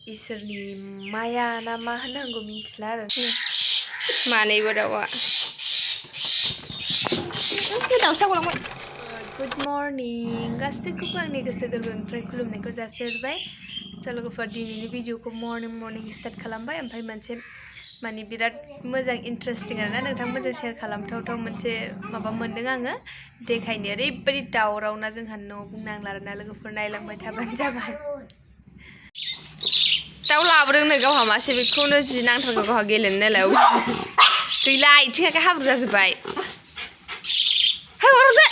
इसोरनि माया ना मा होनांगौ मिथिला आरो मानैबो दाउआ दाउसा गलांबाय गुड मर्निं गासैखौबो आंनि गोसो गोरबोनिफ्राय खुलुमनायखौ जासिहरबाय लोगोफोर दिनैनि भिडिअखौ मर्निं स्टार्ट खालामबाय ओमफ्राय मोनसे माने बिराद मोजां इन्टारेस्टिं आरोना नोंथांमोनजों शेयार खालामथावथाव मोनसे माबा मोनदों आङो देखायनो ओरैबायदि दावरावना जोंहा न' बुंनांला आरोना लोगोफोर नायलांबाय थाबानो जाबाय दाउ लाबोदोंनो गावहा मासे बेखौनो जि नांथारगौ गावहा गेलेनो नालाय गैला आथिं आखाइ हाब्रु जाजोब्बाय हगारहरदो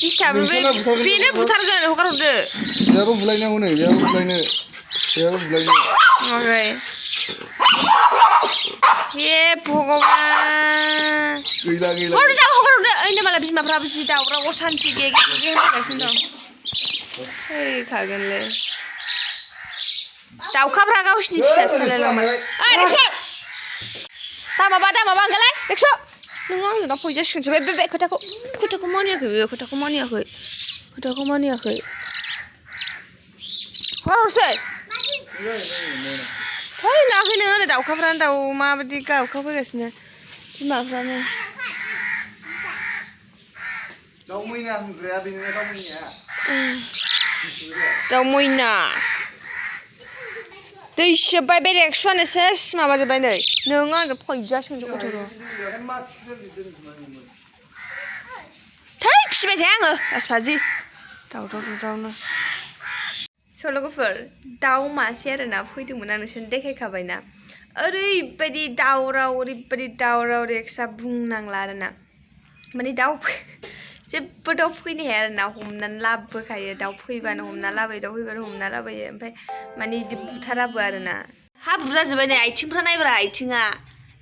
दिस्टार्ब बेनो बुथारगोन हगारहरदो बेयाबो बुलायनो हनै बेयाबो बुलायनो ओमफ्राय हे भगवान गैला हगारहरदो दाउ हगारहरदो ओइनो मालाय बिमाफ्राबो जि दावराव असान्थि गेगे होगासिनो दं थैखागोनलै दाउखाफ्रा गावसिनि फिसा सालायलांबाय ओइ रेक्सा दामाबा ओंखारलाय रेक्सा नों आंजों दा फैजासिगोनसो बे खोथाखौ मानियाखै बेयो खोथाखौ मानियाखै हगारहरसै है लाखैनो ओरै दाउखाफ्रानो दाउ माबायदि गावखाफैगासिनो बिमाफ्रानो दाउ मैना होनग्राया बेनो दाउ मैना दै सोबबाय बे रेक्सुआनो सेस माबाजोब्बाय नै नों आंजों फैजासिगोनसो गथ'र' थै फिसिबाय थाया आङो आसफाजि दावरावनो लोगोफोर दाउ मासे आरोना फैदोंमोन आं नोंसोरनो देखायखाबायना ओरैबायदि दावराव रेक्सा बुंनांला आरोना माने जेबो दाउ फैनो हाया आरोना हमनानै लाबोखायो दाउ फैबानो हमना लाबोयो ओमफ्राय माने बिदि बुथाराबो आरोना हाब्रु जाजोब्बाय नै आथिंफ्रा नायब्रा आथिङा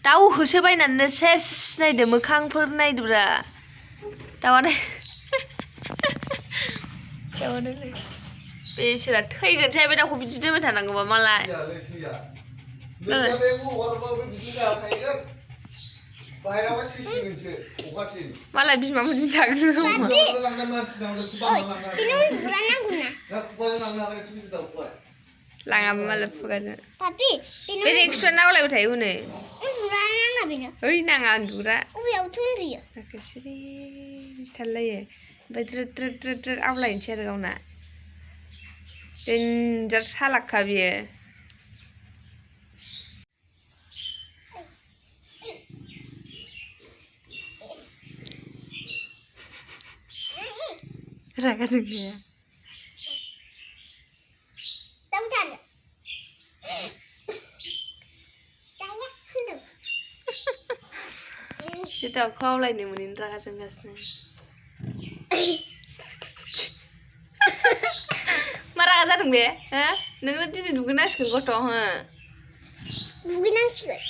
दाउ होसोबायनानै सेस नायदो मोखांफोर नायदोब्रा दाउआनो बेसोरा थैगोनसै बे दाउखौ बिदि दोनबाय थानांगौबा मालाय मालाय बिमाफोरनि थागोन लाङाबो मालाय फुगारनो बे रेक्सुआ नावलायबाय थायो हनै ओइ नाङा उन्दुग्रा सिरि बिदि थालायो ओमफ्राय द्रोद आवलायनोसै आरो गावना डेन्जार सालाकखा बियो रागा जोंनाया बे दाउखौ आवलायनो मोनैनि रागा जोंगासिनो मा रागा जादों बे हो नोंनो दिनै दुगैनांसिगोन गथ' हो दुगैनांसिगोन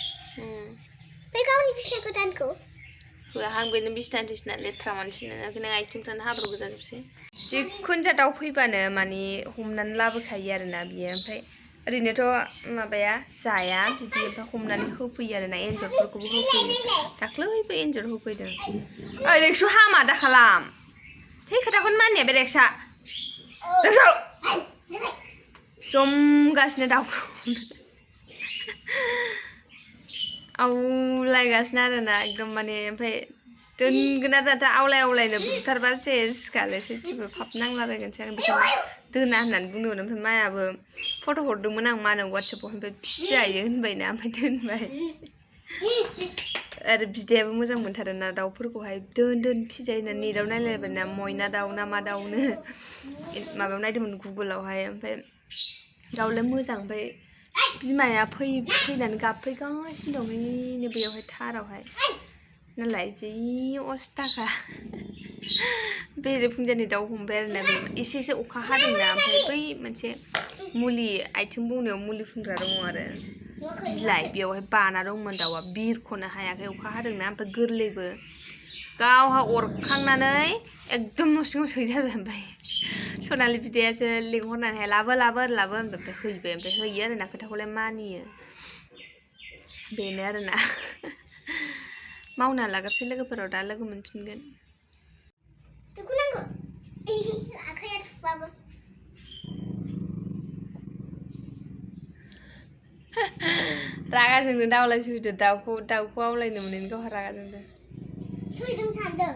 बे गावनि बिसिना गोदानखौ होआहां बेनो बिसिना थिसिना लेथ्रा मानसिनो नों आथिंफ्रानो हाब्रु गोजाजोबसै जिखुनु जा दाउ फैबानो माने हमनानै लाबोखायो आरोना बियो ओमफ्राय ओरैनोथ' माबाया जाया बिदि ओमफ्राय हमनानै होफैयो आरोना एन्जरफोरखौबो होफैयो दाख्लैबो एन्जर होफैदों ओइ रेक्सु हामा दा खालाम थै खोथाखौनो मानिया बे रेक्सा जमगासिनो दाउखौ आवलायगासिनो आरोना एकदम माने ओमफ्राय दोनगोन आरो दा आवलायनो बुथारबा सेसखालै सैथिबो फाब नांलाबायगोनसै आं बेखौ दोना होननानै बुंदोंमोन ओमफ्राय मायाबो फट' हरदोंमोन आं मानो वाट्सएपआव ओमफ्राय फिसिजायो होनबायना ओमफ्राय दोनबाय आरो बिदायाबो मोजां मोनथारोना दाउफोरखौहाय दोन फिजायो होननानै नेटआव नायलायबायना मयना दाउ ना मा दाउनो माबायाव नायदोंमोन गुगोलावहाय ओमफ्राय दाउलाय मोजां ओमफ्राय बिमाया फैनानै गाबफैगासिनो दं बैनो बेयावहाय थारावहाय नालाय जि अस्थाखा बेरे फुंजानि दाउ हमबाय आरोना एसे अखा हादोंना ओमफ्राय बै मोनसे मुलि आथिं बौनायाव मुलि फुनग्रा दङ आरो बिलाइ बेयावहाय बाना दंमोन दाउआ बिरख'नो हायाखै अखा हादोंना ओमफ्राय गोरलैबो गावहा अरखांनानै एकदम न' सिङाव सौजाबाय ओमफ्राय सनालि बिदायासो लिंहरनानैहाय लाबो ओमफ्राय हैबाय ओमफ्राय होयो आरोना खोथाखौलाय मानियो बेनो आरोना मावना लाग्रोसै लोगोफोराव दा लोगो मोनफिनगोन रागा जोंदों दावलायसो फैदो दाउखौ आवलायनो मोनैनि गावहा रागा जोंदों थैदों सानदों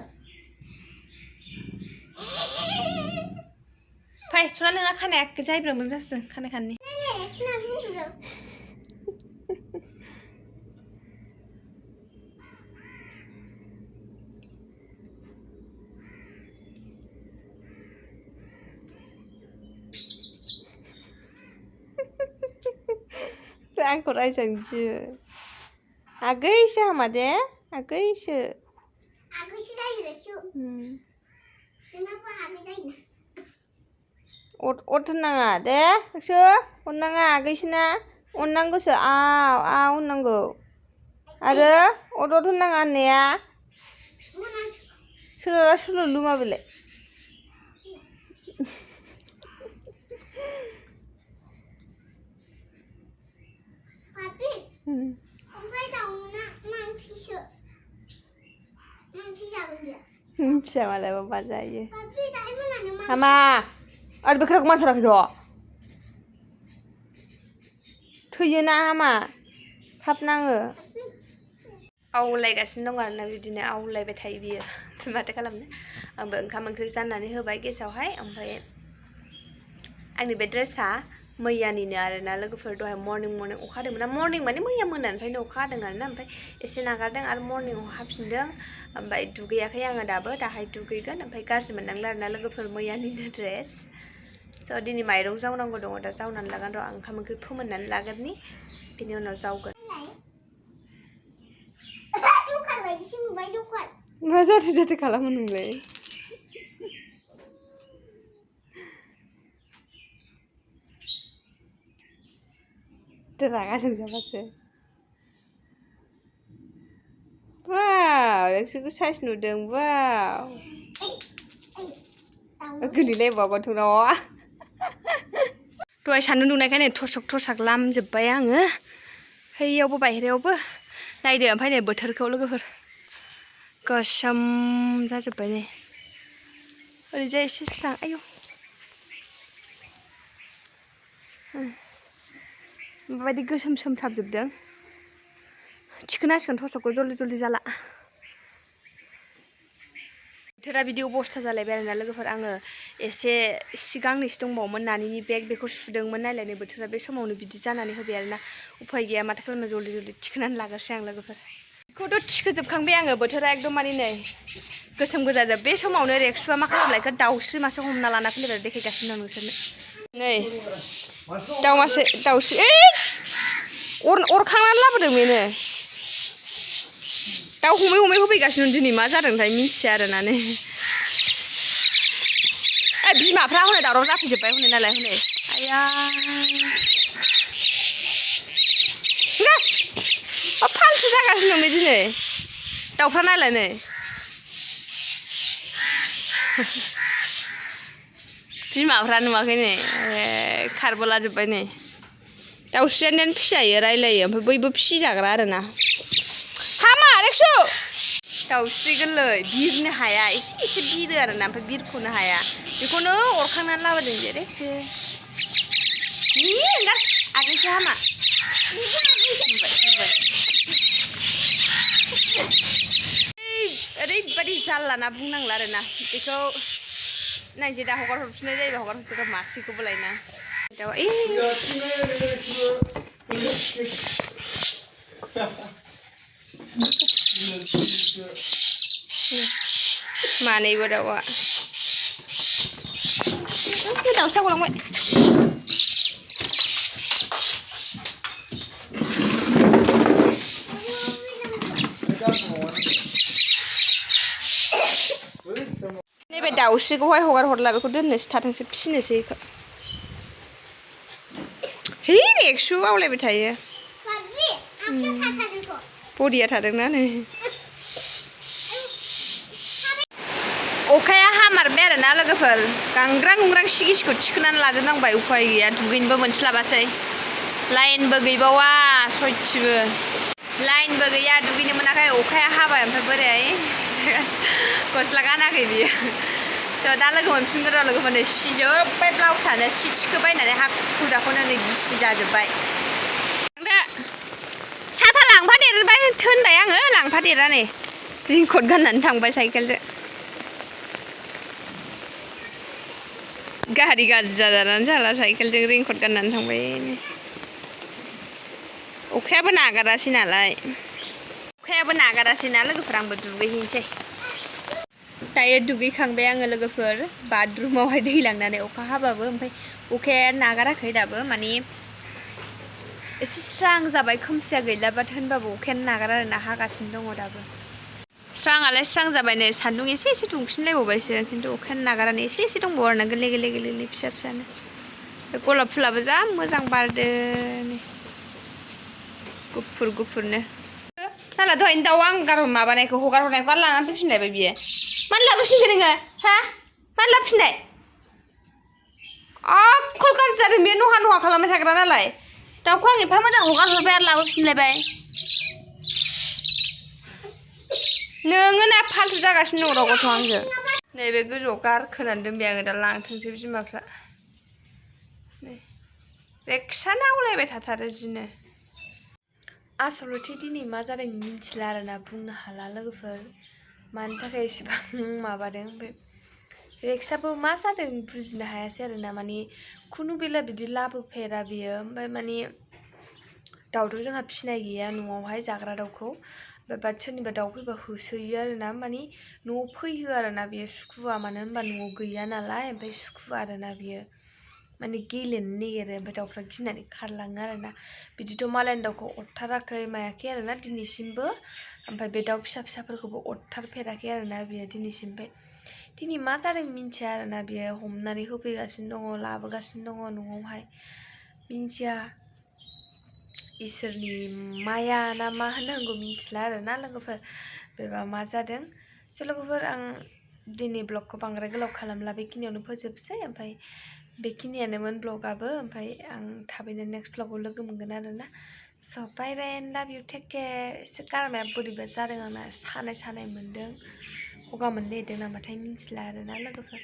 फै सना नोंहा खानाया जायब्रोमोन जाखो खानाय खाननि सुना सुन्दुदों आंखौ रायजांसो आगैसो हामा दे आगैसो जायो रेक्सु नोंनाबो आगै जायो अट होननाङा दे रेक्सु अननाङा आगैसोना अननांगौसो आव होननांगौ आरो अट होननाङा होननाया सोरबा सुलु माबेलाय पापि ओमफ्राय दाउना मा ओंख्रिसो मा ओंख्रि जागोन बियो मिथिया मालायबा मा जायो पापि दाहाय मोनानो मा हामा आरो बे खोथाखौ मानथाराखैथ' थैयोना हामा थाब नाङो आवलायगासिनो दं आरोना बिदिनो आवलायबाय थायो बियो ओमफ्राय माथो खालामनो आंबो ओंखाम ओंख्रि जाननानै होबाय गेसावहाय ओमफ्राय आंनि बे ड्रेसा मैयानिनो आरोना लोगोफोर दहाय मर्निं अखा हादोंमोन मर्निं माने मैया मोनानिफ्रायनो अखा हादों आरोना ओमफ्राय एसे नागारदों आरो मर्निंआव हाफिनदों ओमफ्राय दुगैयाखै आङो दाबो दाहाय दुगैगोन ओमफ्राय गाज्रि मोननांला आरोना लोगोफोर मैयानिनो ड्रेस स' दिनै माइरं जावनांगौ दङ दा जावनानै लागोन र' आं ओंखाम ओंख्रि फोमोननानै लागोननि बिनि उनाव जावगोन जखार बायदिसो नुबाय जखार मा जाथो खालामो नोंलाय रागा जोंजाबासो वाव रेक्सुखौ साइज नुदों वाव गोलैलायबावगोनथ' र' दहाय सान्दुं दुंनायखाय नै थसक लामजोब्बाय आङो हैयावबो बायहेरायावबो नायदो ओमफ्राय नै बोथोरखौ लोगोफोर गोसोम जाजोब्बाय नै ओरैजाय एसे स्रां आयौ माबायदि गोसोम सोमथाबजोबदों थिखोनांसिगोन थसकखौ जल्दि जाला बोथोरा बिदि अबस्था जालायबाय आरोना लोगोफोर आङो एसे सिगांनिसो दंबावोमोन नानिनि बेग बेखौ सुदोंमोन नायलाय नै बोथोरा बे समावनो बिदि जानानै होबाय आरोना उफाय गैया माथो खालामनो जल्दि थिखोनानै लागोरसै आं लोगोफोर बेखौथ' थिखोजोबखांबाय आङो बोथोरा एकदम माने नै गोसोम गोजाजोब बे समावनो रेक्सुआ मा खालामलायखो दाउस्रि मासे हमना लाना फैलायबाय देखायगासिनो दं नोंसोरनो नै दाउस्रि अरखांनानै लाबोदों बेनो दाउ हमै होफैगासिनो दिनै मा जादोंथाय मिन्थिया आरोना नै बिमाफ्रा हनै दावराव जाफैजोब्बाय हनै नालाय हनै आया फाल्थु जागासिनो दं बे दिनै दाउफ्रा नायलाय नै बिमाफ्रा नुवाखै नै खारबोलाजोब्बाय नै दाउस्रियानो फिजायो रायलायो ओमफ्राय बैबो फिजाग्रा आरोना हामा रेक्सु दाउस्रि गोरलै बिरनो हाया एसे बिरो आरोना ओमफ्राय बिरख'नो हाया बेखौनो अरखांनानै लाबोदों जे रेक्सु आगैसो हामा ओरैबायदि जारलाना बुंनांला आरोना बेखौ नायनोसै दा हगार हरफिननाय जायोबा हगार हरसै र' मासेखौबो लायना मानैबो दाउआ दाउसा गलांबाय नैबे दाउस्रिखौहाय हगार हरला बेखौ दोननोसै थाथोंसै फिसिनोसै बेखौ है रेक्सु आवलायबाय थायो बडिया थादोंना नै अखाया हामारबाय आरोना लोगोफोर गांग्रां सिगिसिखौ थिखोनानै लाजोबनांबाय उफाय गैया दुगैनोबो मोनस्लाबासै लाइनबो गैबावा सयथिबो लाइनबो गैया दुगैनो मोनाखै अखाया हाबाय ओमफ्राय बोरै गस्ला गानाखै बियो थ' दा लोगो मोनफिनगोन र' लोगोफोर नै सिजोब्बाय ब्लाउसानो सि थिखोबायनानै हाखु दाखुनो नै गिसि जाजोब्बाय लांफादेरबाय होनबाय आङो लांफादेरा नै रेनकट गाननानै थांबाय साइकेलजों गारि गाज्रि जाजानानै जाला साइकेलजों रेनकट गाननानै थांबाय अखायाबो नागारासै नालाय लोगोफोर आंबो दुगैहैनोसै दायो दुगैखांबाय आङो लोगोफोर बाथरुमावहाय दै लांनानै अखा हाबाबो ओमफ्राय अखाया नागाराखै दाबो माने एसे स्रां जाबाय खोमसिया गैला बाट होनबाबो अखायानो नागारा आरोना हागासिनो दङ दाबो स्राङालाय स्रां जाबाय नै सान्दुं एसे एसे दुंफिनलायबावबायसो खिन्थु अखायानो नागारानो एसे एसे दंबावो आरोना गोरलै गोरलै फिसा फिसानो गलाप फुलाबो जा मोजां बारदों गुफुरनो नाला दहायनो दाउआ आं माबानायखौ हगारहरनायखौ आरो लानानै फैफिनलायबाय बियो मानो लाबोफिनखो नोङो हा मानो लाबोफिननाय अखल गाज्रि जादों बे नहा खालामबाय थाग्रा नालाय दाउखौ आं एफा मोजां हगारहरबाय आरो लाबोफिनलायबाय नोङो ना फाल्थु जागासिनो दं गथ' आंजों नैबे गोजौआव गारखोनानै दोनबाय आङो दा लांथोंसै बिमाफ्रा रेक्सानो आवलायबाय थाथारो जिनो आसलथे दिनै मा जादों मिथिला आरोना बुंनो हाला लोगोफोर मानि थाखाय एसेबां माबादों ओमफ्राय रेक्साबो मा जादों बुजिनो हायासै आरोना माने खुनु बेला बिदि लाबोफेरा बियो ओमफ्राय माने दाउथ' जोंहा फिसिनाय गैया न'आवहाय जाग्रा दाउखौ बाट सोरनिबा दाउ फैबा होसोयो आरोना माने न'आव फैयो आरोना बियो सुखुवा मानो होनबा न'आव गैया नालाय ओमफ्राय सुखुवा आरोना बियो माने गेलेनो नागिरो ओमफ्राय दाउफ्रा गिनानै खारलाङो आरोना बिदिथ' मालायनि दाउखौ अरथाराखै मायाखै आरोना दिनैसिमबो ओमफ्राय बे दाउ फिसाफोरखौबो अरथारफेराखै आरोना बियो दिनैसिम ओमफ्राय दिनै मा जादों मिन्थिया आरोना बियो हमनानै होफैगासिनो दङ लाबोगासिनो दङ न'आवहाय मिन्थिया इसोरनि माया ना मा होनांगौ मिन्थिला आरोना लोगोफोर बेबा मा जादों लोगोफोर आं दिनै ब्लगखौ बांद्राय गोलाव खालामला बेखिनियावनो फोजोबसै ओमफ्राय बेखिनियानोमोन ब्लगाबो ओमफ्राय आं थाबैनो नेक्स्ट ब्लगाव लोगो मोनगोन आरोना स' बाय बाय एन्ड लाभ इउ टेक केयार एसे गारामाया बोरैबा जादों आंना सानाय मोन्दों गगा मोननो नागिरदों नामाथाय मिन्थिला आरोना लोगोफोर